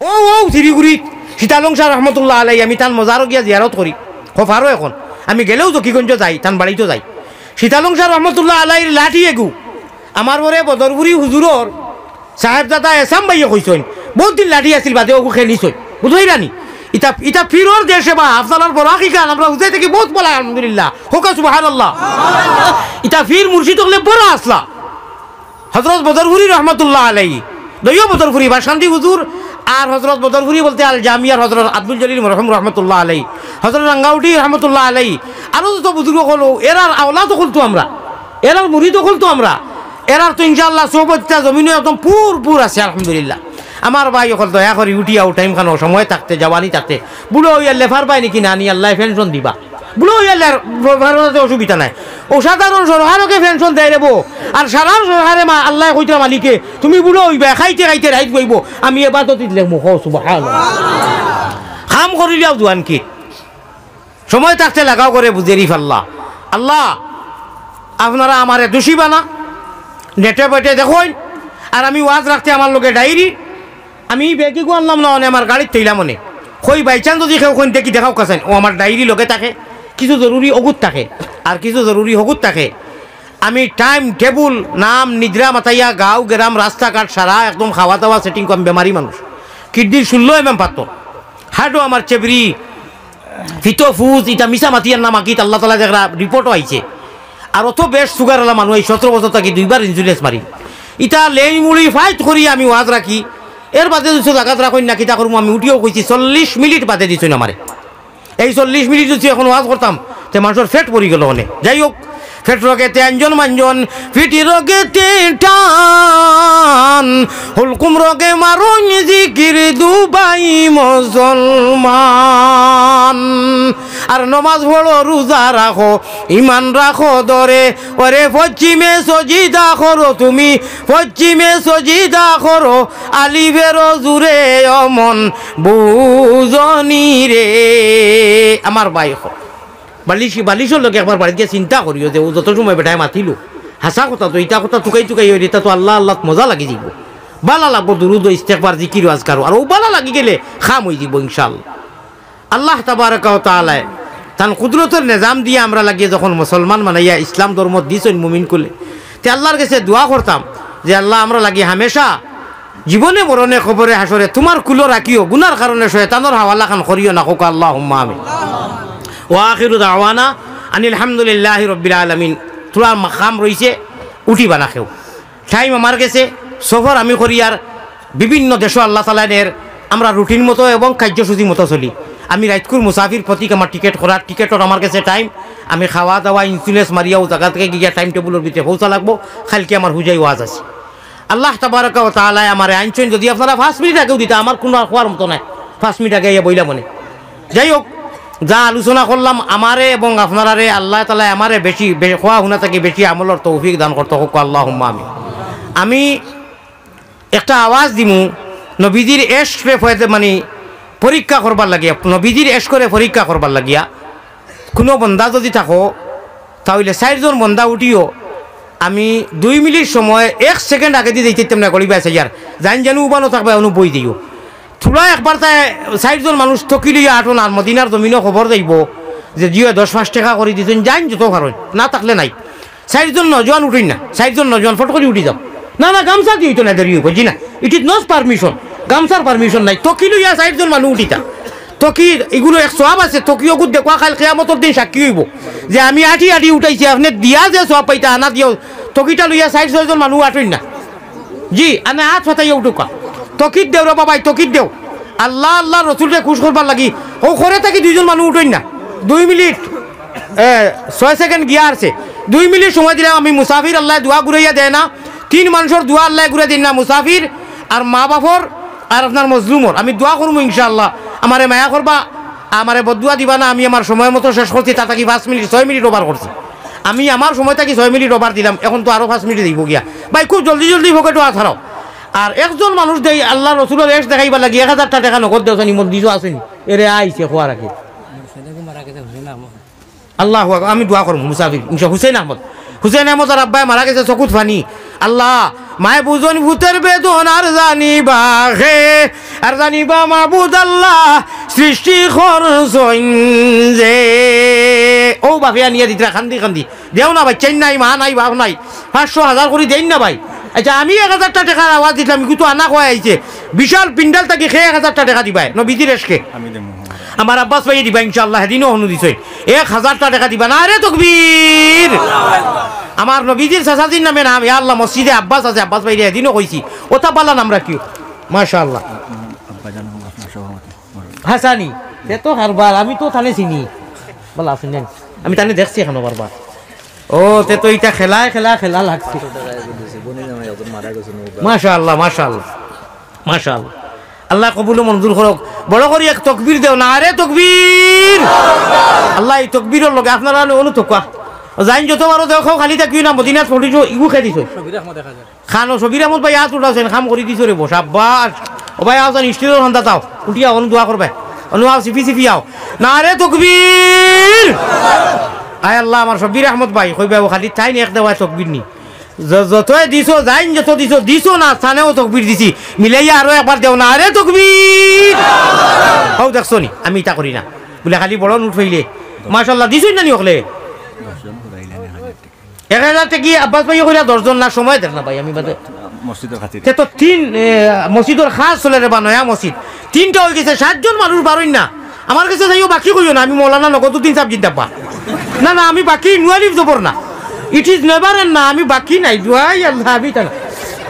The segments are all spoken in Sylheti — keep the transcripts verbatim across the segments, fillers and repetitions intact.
ও, ও, শিলিগুড়িত শীতালং শাহ রহমতুল্লাহ আলাই, আমি তান মজারো গিয়া জিয়ারত করি। খোফারও এখন আমি গেলেও জকিগঞ্জ যাই, তান বাড়িত যাই। শীতালং শাহ রহমতুল্লাহ আলাইর লাঠি এগু আমার পরে বদরপুরি হুজুরর সাহেবজাদা এসাম ভাইয়ে কইছইন, বহুত দিন লাঠি আছিল, বাদে ওগু খেলিছইন, বুঝছইন নি? ইতা, ইতা পীরর দেশে বা আফজালর বরাকি খান, আমরা হুজাই থাকি বহুত বলা, আলহামদুলিল্লাহ, হোকা সুবহানাল্লাহ। ইতা পীর মুর্শিদ হকলে বড় আসলা। হজরত বদরপুরি রহমতুল্লাহ আলাই, দৈয় বদরপুরি বাসকান্দি হুজুর, আর হজরত বদরপুরি বলতে আল জামিয়ার হজরত আব্দুল জলিল মরহুম রহমতুল্লাহ আলাই, হজরত রাঙ্গাউটি রহমতুল্লাহ আলাই, আরো যত বুজুর্গ হলো, এরার আওলাদ হকল তো আমরা, এরার মুরিদ হকল তো আমরা, এরার তো ইনশাআল্লাহ সোহবত ইতা জমিনো একদম পুর পুর আছে, আলহামদুলিল্লাহ। আমার ভাই হকল দয়া করি উঠিয়াও টাইম খানো সময় থাকতে, জওয়ানি থাকতে, বুড়া অইয়া লেফার পায় নাকি না নি আল্লাহ পেনশন দিবা। বুড়া অইয়া লেফার পাইতে অসুবিধা নাই। অসাধারণ সরকারকে পেনশন দেয় রেবো। আর সারার সরকারে মা আল্লাহ কইতরা মালিকে, তুমি বুড়া অইবা, খাইতে খাইতে রাইত বইবো, আমি এবাদত দিলে মুখ সুবহান। কাম করিলিয়াও জুয়ান কি সময় থাকতে লাগাও করে বুঝেরি ফাল্লা। আল্লাহ, আপনারা আমারে দোষী বানা, নেটে বেটে দেখইন। আর আমি ওয়াজ রাখতে আমার লগে ডায়েরি, আমি ব্যাগিগু আনলাম না, অনে আমার গাড়িত থইলাম অনে। কই by chance যদি কেউ কইন দেখি দেখাও কাছেন, ও আমার ডায়েরি লগে থাকে, কিছু জরুরি অগুত থাকে, আর কিছু জরুরি হগুত থাকে। আমি টাইম টেবুল, নাম, নিদ্রা মাতাইয়া, গাঁও, গেরাম, রাস্তাঘাট সারা একদম খাওয়া দাওয়া সেটিং করি, আমি বেমারি মানুষ, কিডনির ষোলো এমএম পাথর, হার্টও আমার চেবরি, ফিতো ফুজ, ইটা মিছা মাতিয়ার নাম আকিত, আল্লাহ তাআলা দেখরা রিপোর্টও আইছে। আর অত বেশ সুগার আলা মানুষ, এই সতেরো বছর থাকি দুইবার ইন্স্যুরেন্স মারি। ইটা লেই মুড়ি ফাইট করি আমি ওয়াজ রাখি। এর বাদে দুশো জাগাত রাখইন না, কিতা করমু আমি উঠিয়াও কইছি, চল্লিশ মিনিট বাদে দিছইন আমারে। এই চল্লিশ মিনিট যদি এখন ওয়াজ করতাম, তে মানুষর পেট ভরি গেল অনে। যাই হোক, পেট রোগেতে আঞ্জন মাঞ্জন, পিঠি রোগেতে টান, হুলকুম রোগে মারইন জিকির দুবাই মুসলমান। আর নমাজ পড়ো, রোজা রাখো, ইমান রাখো ধরে, ওরে পশ্চিমে সজিদা করো তুমি, পশ্চিমে সজিদা করো, আলিফের জুরে অমন বুঝনি রে। আমার ভাই অকল, বালিশ, বালিশর লগে একবার বাড়িত গিয়া চিন্তা করিও যে ও যত সময় বেটায় মাতিল, হাছা কথা তো, ইটা কথা তুকাই তুকাই অইলে ইটা তো আল্লাহ আল্লাহত মজা লাগি যাইবো। বালা লাগবো দুরুদ ও ইস্তেগফার, জিকির ও আজকারও। আর ও বালা লাগি গেলে কাম অই যাইবো ইনশাআল্লাহ। আল্লাহ তাবারাকা ওয়া তাআলায় তান কুদরতর নিজাম দিয়া আমরা লাগিয়ে যখন মুসলমান বানাইয়া ইসলাম ধর্ম দিছইন মুমিন কুলে, তে আল্লাহর গেছে দোয়া করতাম যে, "আল্লাহ, আমরা লাগি হামেশা জীবনে মরণে কবরে হাশরে তুমার কুলো রাখিও, গুনার কারণে শয়তানর হাওয়ালা খান করিও না।" কউক্কা আল্লাহুম্মা আমিন। ওয়া আখিরু দাওয়ানা আনিল হামদুলিল্লাহি রাব্বিল আলামিন। থুড়া মাকাম রইছে, উঠিবা না কেউ। টাইম আমার গেছে, সফর আমি করি আর বিভিন্ন দেশো আল্লাহ তাআলায় নের, আমরা রুটিন মতো এবং কার্যসূচি মতো চলি। আমি রাইতকুর মুসাফির প্রতীক আমার টিকেট করার, টিকেটর আমার গেছে টাইম, আমি খাওয়া দাওয়া, ইন্স্যুরেন্স মারিয়াও জাগা থাকি গিয়া টাইম টেবুলর ভিতরে পৌঁছা লাগবো, কাইলকে আমার হুজাই ওয়াজ আছে। আল্লাহ তাবারাকা ওয়া তাআলায় আমারে আনছইন, যদি আপনারা পাঁচ মিনিট আগেও দিতা, আমার কুনু আর কওয়ার মতো নাই, পাঁচ মিনিট আগে আইয়া বইলাম অনে। যাই হোক, যা আলোচনা করলাম, আমারে এবং আপনারারে আল্লাহ তাআলায় আমারে বেশি, বে-, কওয়া হুনা থাকি বেশি আমলর তৌফিক দান করতা কউক্কা, আল্লাহুম্মা আমিন। আমি একটা আওয়াজ দিমু, নবীজির এশকরে ফয়দা, মানে, পরীক্ষা করবার লাগিয়া, নবীজির এশকরে পরীক্ষা করবার লাগিয়া। কুনু বন্দা যদি থাকো, তা অইলে চাইরজন বন্দা উঠিও, আমি দুই মিনিট সময় এক সেকেন্ড আগেদি যাইতাম না, গড়ি বায় চাইয়ার, যাইন যেন উবানো থাকবা, অনু বই দিও। থুড়া একবার তাই চাইরজন মানুষ তকি লইয়া আটন, আর মদিনার জমিনো খবর যাইবো যে জিও দশ পাঁচ টেকা করি দিছইন, যাইন যত পারইন, না থাকলে নাই। চাইরজন নওজোয়ান উঠইন না, চাইরজন নওজোয়ান ফট করি উঠি যাও। না, না, গামছা দি অইতো না, দেরি অইবো, জি না, it is not permission, গামছার পারমিশন নাই। তকি লইয়া চাইরজন মানুষ উঠিতা, তকি ইগুলো এক সওয়াব আছে, তকি অগুত দেখবা কাইল কিয়ামতর দিন সাক্ষী অইবো যে আমি আটি আটি উঠাইছি, আপনে দিয়া যে সওয়াব পাইতা, আনা দিও, তকিটা লইয়া চাইর ছয়জন মানুষ আটইন না। জি, আনে আত ফাতাইয়া উঠুক্কা। তকিত দেও রে বাবাই, তকিত দেও। আল্লাহ, আল্লাহ রসুলরে খুশ করবার লাগি। অউ করে থাকি দুইজন মানুষ উঠইন না। দুই মিনিট, এ, ছয় সেকেন্ড গিয়া আছে। দুই মিনিট সময় দিলাম আমি মুসাফির, আল্লায় দোয়া ঘুরাইয়া দেয় না। তিন মানুষর দোয়া আল্লায় ঘুরাই দেইন না, মুসাফির আর মা বাপর আর আপনার মজলুমর। আমি দোয়া করমু ইনশাআল্লাহ। আমারে মায়া করবা, আমারে বদদোয়া দিবা না। আমি আমার সময় মতো শেষ করছি, তা থাকি পাঁচ মিনিট, ছয় মিনিট ওভার করছি। আমি আমার সময় থাকি ছয় মিনিট ওভার দিলাম, এখন তো আরো পাঁচ মিনিট যাইবো গিয়া। ভাই, খুব জলদি জলদি পকেটো আত হারাও। আর একজন মানুষ দেই আল্লাহ রসুলর এশ দেখাইবার লাগি এক হাজারটা টেকা নগদ দেও, জানি মন দিছো আসেনি। এরে আইছে খোয়া রাখে। আল্লাহু আকবার, আমি দোয়া করমু, মুসাফির, ইনশা হুসেন আহমদ। হুসেন আহমদর আব্বায় মারা গেছে, চকুত পানি। আল্লাহ, মায় বুঝইন পুতর বেদনা আর জানিবা কে, আর জানিবা মাবুদ আল্লাহ, সৃষ্টি করছইন যে। অউ বাপে আনিয়া দিতরা কান্দি কান্দি। দেও না ভাই, চেইন নাই, মা নাই, বাপ নাই। পাঁচশো, হাজার করি দেইন না ভাই। আইচ্ছা, আমি এক হাজারটা টেকার আওয়াজ দিছলাম, ইগু তো আনা কওয়াই আইছে। বিশাল পিন্ডাল থাকি কে এক হাজারটা টেকা দিবায়, নবীজির এশকে। আমি দেমু। আমার আব্বাস ভাইয়ে দিবা ইনশাআল্লাহ, হেদিনও হনু দিছইন। এক হাজারটা টেকা দিবা, নারে তকবীর। আমার নবীজির চাচাজির নামে নাম, ইয়া আল্লাহ, মসজিদে আব্বাস আছে, আব্বাস ভাইরে হেদিনও কইছি। অতা বালা নাম রাখিও। মাশাআল্লাহ। আব্বাজান, আপনার সভাপতি। হাসানি, তে তো কারবার, আমি তো তানে চিনি। বালা আছইন নি? আমি তানে দেখছি এখনো বারবার। ও, তে তো ইটা খেলায় খেলা, খেলা লাগছে। মাশাআল্লাহ, মাশাআল্লাহ, মাশাআল্লাহ। আল্লায় কবুল ও মঞ্জুর করউক। বড় করি এক তকবীর দেও, নারে তকবীর। আল্লাহ, ই তকবীরর লগে আপনারা অনো, অনো তকুয়া। যাইন যত পারো দেও, খালি থাকিও না, মদিনাত পড়িছো, ইগু কে দিছো। খানো, শবির আহমদ ভাই আত উঠাছইন, কাম করি দিছো রে বউ, শাবাশ। ও ভাই, আও যান, স্টেজর কান্দাত আও, উঠিয়া অনো দোয়া করবায়। অনো আও, চিপি চিপি আও। নারে তকবীর। আয় আল্লাহ, আমার শবির আহমদ ভাই, কইবা ও খালি তাইন এক দেওয়ায় তকবীর নি। য-, যতয় দিছো, যাইন যত দিছো, দিছো না, স্থানেও তকবীর দিছি। মিলাইয়া আরো একবার দেও, নারে তকবীর। অউ দেখছো নি, আমি ইতা করি না। বুলে খালি বড় নোট পাইলে। মাশাআল্লাহ, দিছইন না নি অকলে? এক হাজার থাকি আব্বাস ভাইয়ে কইরা দশজন না, সময় দের না ভাই, আমি বাদে। মসজিদর খাতিরে। তে তো তিন, এ, মসজিদর কাজ চলে রে বা, নয়া মসজিদ। তিনটা অইগেছে, সাতজন মানুষ বারইন না। আমার গেছে যাইও, বাকি কইও না, আমি মৌলানা নগদউদ্দিন সাব জিন্দাবাদ। না, না, আমি বাকি নুয়ালিফ জবর না। It is never end না, আমি বাকি নাই, দোয়াই আল্লাহ, আমি তা না।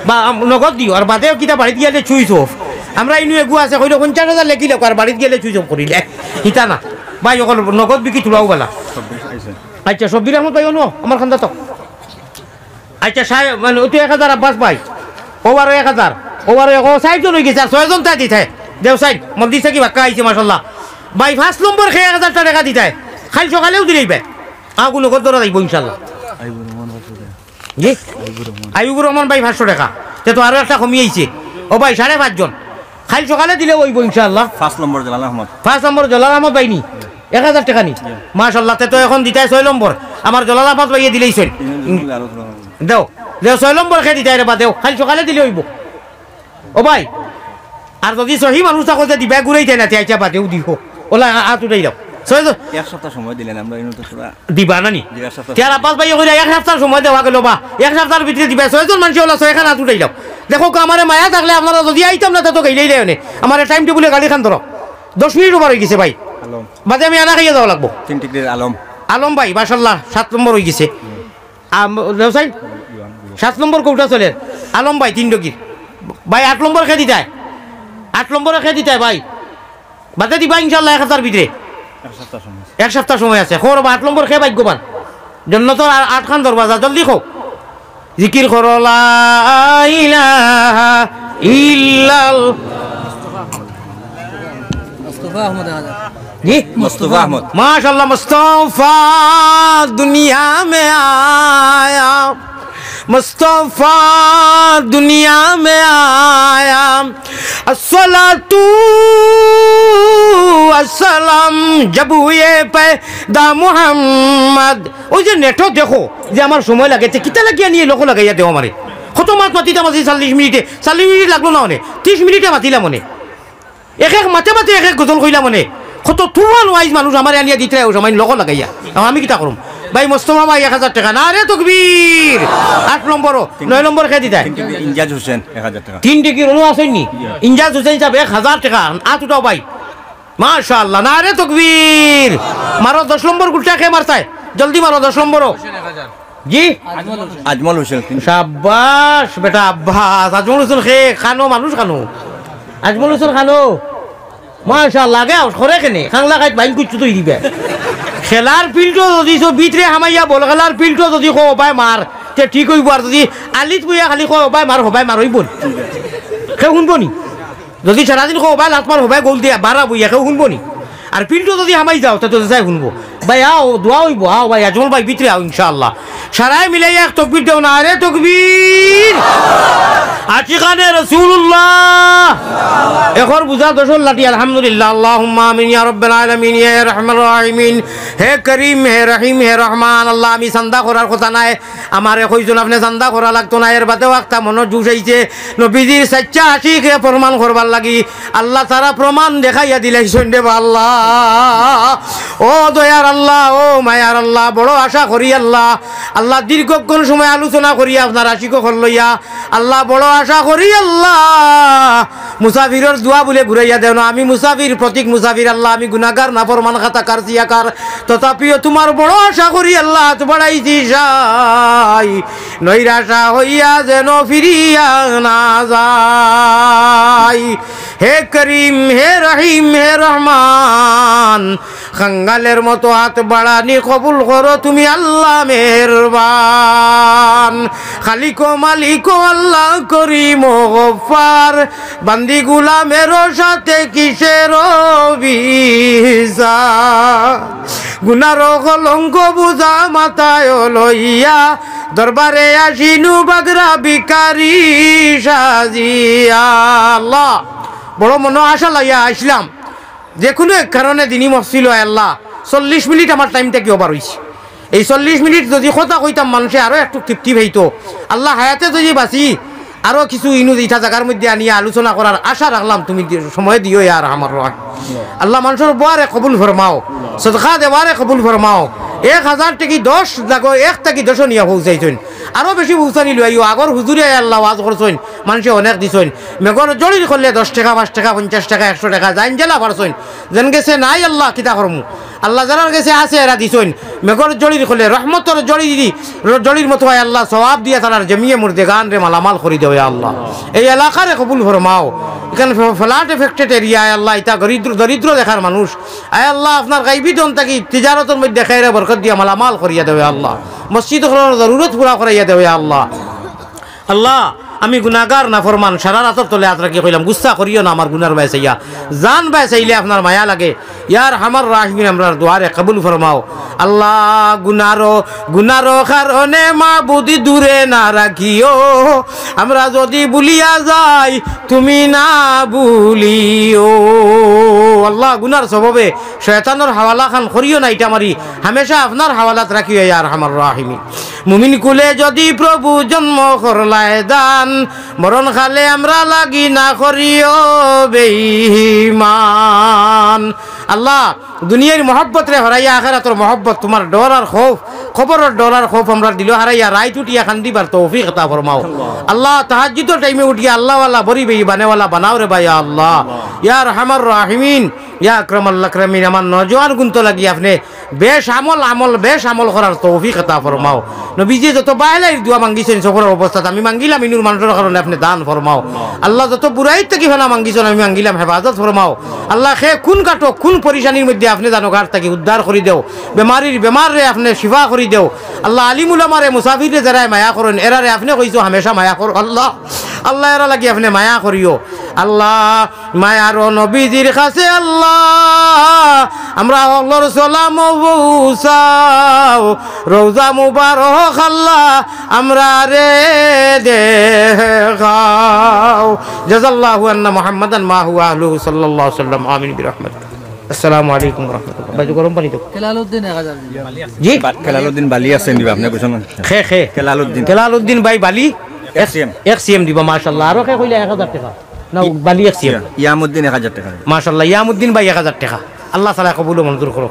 বা, আম, নগদ দিও, আর বাদে কিতা বাড়িত গেলে switch off। আমরা ইনু এগু আছে, কইলো পঞ্চাশ হাজার লেখি লেখো, আর বাড়িত গেলে switch off করিলে। ইতা না। ভাই, অকল নগদ বিকি তুলাও বালা। আইচ্ছা, শব্বির আহমদ ভাই, অনো, আমার কান্দাত আও। আইচ্ছা, সাহেব, মানে, অউ তো এক হাজার আব্বাস ভাই, অউ আরো এক হাজার, অউ আরো এক, অউ চাইরজন অইগেছে, আর ছয়জন তাই দিতায়। দেও চাইন, মসজিদ থাকি বাক্কা আইছে, মাশাআল্লাহ। ভাই, পাঁচ নম্বর কে এক হাজারটা টেকা দিতায়, কাইল সকালেউ দিলাইবায়। আগু নগদ ধরা যাইবো, ইনশাআল্লাহ। আইবুর রহমান পাঁচশো টেকা। জি? আইবুর রহমান। আইবুর রহমান ভাই, পাঁচশো টেকা। তে তো আরো একটা কমি আইছে। ও ভাই, সাড়ে পাঁচজন। কাইল সকালে দিলেও অইবো ইনশাআল্লাহ। পাঁচ নম্বর জলাল আহমদ। পাঁচ নম্বর জলাল আহমদ ভাই নি? এক হাজার টেকা নি? জি। মাশাআল্লাহ, তে তো অখন দিতায় ছয় নম্বর। আমার জলাল আহমদ ভাইয়ে দিলাইছইন। তিনজন দিলে আরো ভালা অইবো। দেও, দেও, ছয় নম্বর কে দিতায় রে বা, দেও। কাইল সকালে দিলে অইবো। ও ভাই, আর যুদি সহি মানুষ থাকো যে দিবায় ঘুরাইতায় না, তে আইচ্ছা বাদেউ দিও। অলা আ-, আত উঠাইলাও। ছয়জন এক সপ্তাহ সময় দিলেন, আমরা ইনো তো পুরা দিবা না নি? জি, এক সপ্তাহ। তে আর আব্বাস ভাইয়ে কইরা এক সপ্তাহর সময় দেওয়া গেল বা, এক সপ্তাহর ভিতরে দিবা। ছয়জন মানষে অলা ছয়খান আত উঠাইলাও। দেখউক্কা, আমারে মায়া থাকলে আপনারা যুদি আইতাম না, তে তো গেলাইলায় অনে। আমারে time table-এ গাড়িখান ধরো। দশ মিনিট over অইগেছে ভাই। আলম। বাদে আমি আনা খাইয়া যাওয়া লাগবো। তিন ডিগ্রির আলম। আলম ভাই, মাশাআল্লাহ, সাত নম্বর অইগেছে। আম, হোসাইন, সাত নম্বর কোটা চলের। আলম ভাই, তিন ডিগ্রির। ভাই, আট নম্বর কে দিতায়? আট নম্বরে কে দিতায় ভাই? বাদে দিবা ইনশাআল্লাহ এক হাজার ভিতরে। এক সপ্তাহ সময় আছে। এক সপ্তাহ সময় আছে। কও রে বা, আট নম্বর কে ভাগ্যবান? জন্নতর আ-, আটখান দরওয়াজা, জলদি কও। জিকির করো লা ইলাহা ইল্লাল। মুস্তফা আহমদ আজাদ। জি? মুস্তফা আহমদ। মাশাআল্লাহ, মুস্তফা দুনিয়া মে আয়া। মুস্তফা দুনিয়া মে আয়া, আসসালাতু আসসালাম জব হুয়ে পয়দা মুহাম্মদ। অউ যে নেটো দেখো যে আমার সময় লাগে, তে কিতা লাগিয়া নিয়ে লোক লাগাইয়া দেও আমারে। কত মাত মাতিতাম আছি চল্লিশ মিনিটে, চল্লিশ মিনিট লাগলো না অনে, ত্রিশ মিনিটে মাতিলাম অনে। এক এক মাতে মাতে এক এক গজল কইলাম অনে। কত তুফান ওয়াইজ মানুষ আমারে আনিয়া দিতরা অউ সময় লোক লাগাইয়া। এখন আমি কিতা করুম? ভাই মোস্তফা ভাই এক হাজার টেকা। নারে তকবীর। আট নম্বরও, নয় নম্বর কে দিতায়? তিন ডিগ্রি ইনজাজ হোসেন এক হাজার টেকা। তিন ডিগ্রির অনো আছইন নি? ইনজাজ হোসেন সাব এক হাজার টেকা। আত উঠাও ভাই। মাশাআল্লাহ। নারে তকবীর। মারো দশ নম্বর গুলটা কে মারতায়? জলদি মারো দশ নম্বরও। জি? আজমল হোসেন। আজমল হোসেন। শাবাশ বেটা আব্বাস। আজমল হোসেন কে কানো, মানুষ কানো। আজমল হোসেন কানো। মাশাআল্লাহ, আগে আউট করে কেনে? খাংলা খাইত বাইন কুচ্ছু তো দিবে। খেলার ফিল্ডও যুদি সব ভিতরে হামাইয়া বল খেলার ফিল্ডও যুদি কও, "ভাই মার", তে ঠিক অইবো। আর যুদি আলিত বইয়া খালি কও, "ভাই মার, হবায় মার", অইবো নি? কেউ হুনবো নি? যুদি সারাদিন কও, "ভাই লাত মার, হবায় গোল দিয়া", বারা বইয়া কেউ হুনবো নি? আর ফিল্ডও যুদি হামাই যাও, তে তো যাই হুনবো। ভাই, আও, দোয়া অইবো, আও ভাই, আজমল ভাই, ভিতরে আও, ইনশাআল্লাহ। সারায় মিলাইয়া এক তকবীর দেও না, আরে তকবীর। আশিকানে রাসূলুল্লাহ। এখন বুঝা দশর লাঠি, আলহামদুলিল্লাহ, আল্লাহুম্মা আমিন ইয়া রাব্বাল আলামিন, ইয়া আরহামার রাহিমিন। হে করিম, হে রহিম, হে রহমান, আল্লাহ, আমি চান্দা করার কথা নায়, আমারে কইছইন আপনে চান্দা করা লাগতো না, এর বাদেও একটা মনো জুশ আইছে, নবীজির সাচ্চা আশিকে প্রমাণ করবার লাগি আল্লাহ তারা প্রমাণ দেখাইয়া দিলাইছইন রে বা আল্লাহ। ও দয়ার আল্লাহ, ও মায়ার আল্লাহ, বড় আশা করি আল্লাহ, আল্লাহ দীর্ঘক্ষণ সময় আলোচনা করি আপনার আশিক অকল লইয়া, আল্লাহ বড় আশা করি আল্লাহ, মুসাফিরর দোয়া বুলে ঘুরাইয়া দেও না। আমি মুসাফির, প্রতীক মুসাফির আল্লাহ, আমি গুনাহগার, নাফরমান, খাতাকার, সিয়াকার, তথাপিও তুমার বড় আশা করি আল্লাহ, হাত বাড়াইছি সাই, নৈরাশা হইয়া যেন ফিরিয়া না যাই। হে করিম, হে রহিম, হে রহমান, কাঙ্গালের মতো হাত বাড়ানি কবুল করো তুমি আল্লাহ মেহেরবান। খালিক ও মালিক ও আল্লাহ করিম ও গফফার, বান্দি গুলামের সাথে কিসের বিচার? গুনার কলঙ্ক বুঝা মাথায় লইয়া দরবারে আসিনু বাগরা ভিখারি সাজিয়া। আল্লাহ, বড় মনো আশা লইয়া আইছলাম, যে কুনু এক কারণে দিনি মহফিল অয় আল্লাহ, চল্লিশ মিনিট আমার টাইম থাকি ওভার অইছে। এই চল্লিশ মিনিট যুদি কথা কইতাম মানষে আরো একটু তৃপ্তি পাইতো। আল্লাহ, হায়াতে যুদি বাঁচি, আরো কিছু ইনু ইটা জাগার মধ্যে আনিয়া আলোচনা করার আশা রাখলাম, তুমি দি-, সময় দিও ইয়া আরহামার রাহিমিন। আল্লাহ, মানষর বওয়ারে কবুল ফরমাও, সদকা দেওয়ারে কবুল ফরমাও। এক হাজার থাকি দশ লাগো, এক থাকি দশ নিয়া পৌঁছাইছইন, আরো বেশি পৌঁছানি লইও। আগর হুজুরে আল্লাহ ওয়াজ করছইন, মানষে অনেক দিছইন। মেঘর জড়ির করলে দশ টেকা, পাঁচ টেকা, পঞ্চাশ টেকা, একশো টেকা, যাইন যেলা পারছইন। যেন গেছে নাই আল্লাহ, কিতা করমু? আল্লাহ যারার গেছে আছে এরা দিছইন। মেঘর জড়ির করলে রহমতর জড়ি দি, র-, জড়ির মতো আয় আল্লাহ, সওয়াব দিয়া তারার জমিয়ে মুর্দেগানরে মালামাল করি দেও ইয়া আল্লাহ। এই এলাকারে কবুল ফরমাও। ইখান ফ-, flood affected area আয় আল্লাহ, ইতা দরিদ্র, দরিদ্র দেখার মানুষ। আয় আল্লাহ, আপনার গাইবি ধন থাকি তিজারতর মধ্যে খেরে বরকত দিয়া মালামাল করিয়া দেও ইয়া আল্লাহ। মসজিদ অকলর জরুরত পুরা করাইয়া দেও ইয়া আল্লাহ। আল্লাহ, আমি গুনাহগার নাফরমান, সারা রাতর তলে আত রাখি কইলাম, গুসা করিও না আমার গুনার বায় চাইয়া। জান বায় চাইলে আপনার মায়া লাগে। ইয়া আরহামার রাহিমিন, আমরার দোয়ারে কবুল ফরমাও। আল্লাহ, গুনারো, গুনারো কারণে মাবুদ দূরে না রাখিও। আমরা যুদি ভুলিয়া যাই, তুমি না ভুলিও। আল্লাহ, গুনার সববে শয়তানর হাওয়ালা খান করিও না, ইটা মারি হামেশা আপনার হাওয়ালাত রাখিও, ইয়া আরহামার রাহিমিন। মুমিন কুলে যুদি প্রভু জন্ম করলায় দান, মরণ কালে আমরা লাগি না করিও বেঈমান। আল্লাহ, দুনিয়ার মহব্বতরে হরাইয়া আখেরাতর মহব্বত, তুমার ডর আর খৌফ, কবরর ডর আর খৌফ আমরার দিলো হারাইয়া রাইত উঠিয়া কান্দিবার তৌফিক আতা ফরমাও। আল্লাহ, তাহাজ্জুদর টাইমে উঠিয়া আল্লাহওয়ালা বড়ি বেইমানওয়ালা বানাও রে বা ইয়া আল্লাহ। ইয়া আরহামার রাহিমিন, ইয়া আকরামাল আকরামিন, আমার নওজোয়ান গুনতো লাগি আপনে বেশ আমল, আমল, বেশ আমল করার তৌফিক আতা ফরমাও। নবীজি যত বাহেলাইর দোয়া মাঙ্গিছইন সফরর অবস্থাত, আমি মাঙ্গিলাম ইনুর মানষর কারণে আপনে দান ফরমাও। আল্লাহ যত বুরাইর থাকি ফানা মাঙ্গিছইন, আমি মাঙ্গিলাম হেফাজত ফরমাও। আল্লাহ খে কুন কাটো, কুন পরিশানির মধ্যে আপনে জানো গার থাকি উদ্ধার করি দেও। বেমারির বেমাররে আপনে শিফা করি দেও। আল্লাহ আলিম উলামারে মুসাফিররে যারায় মায়া করইন, এরারে আপনে কইছো হামেশা মায়া করো। আল্লাহ, আল্লাহ এরা লাগি আপনে মায়া করিও। আল্লাহ মায়ার নবীজির কাছে আল্লাহ, আমরা হকলর সালাম পৌঁছাও, রওজা মুবারক আল্লাহ, আমরারে দেখাও। জাযাল্লাহু আন্না মুহাম্মাদান মা হুয়া আহলুহু সাল্লাল্লাহু আলাইহি ওয়াসাল্লাম। আমিন বিরহমাতিকা। আসসালামু আলাইকুম ওয়া রাহমাতুল্লাহ। ভাই, গরম পানি দেও। কেলালউদ্দিন এক হাজার দিবা। জি? বা-, কেলালউদ্দিন বালি আছে নিবা, আপনে কইছেন না? খে, খে। কেলালউদ্দিন। কেলালউদ্দিন ভাই বালি। এক সিএম। এক সিএম দিবা, মাশাআল্লাহ। আরো খে কইলা এক হাজার টেকা। না, বালি এক সিএম। ইয়া-, ইয়ামউদ্দিন এক হাজার টেকা। মাশাআল্লাহ, ইয়ামউদ্দিন ভাই এক হাজার টেকা। আল্লাহ তাআলা কবুল ও মঞ্জুর করো।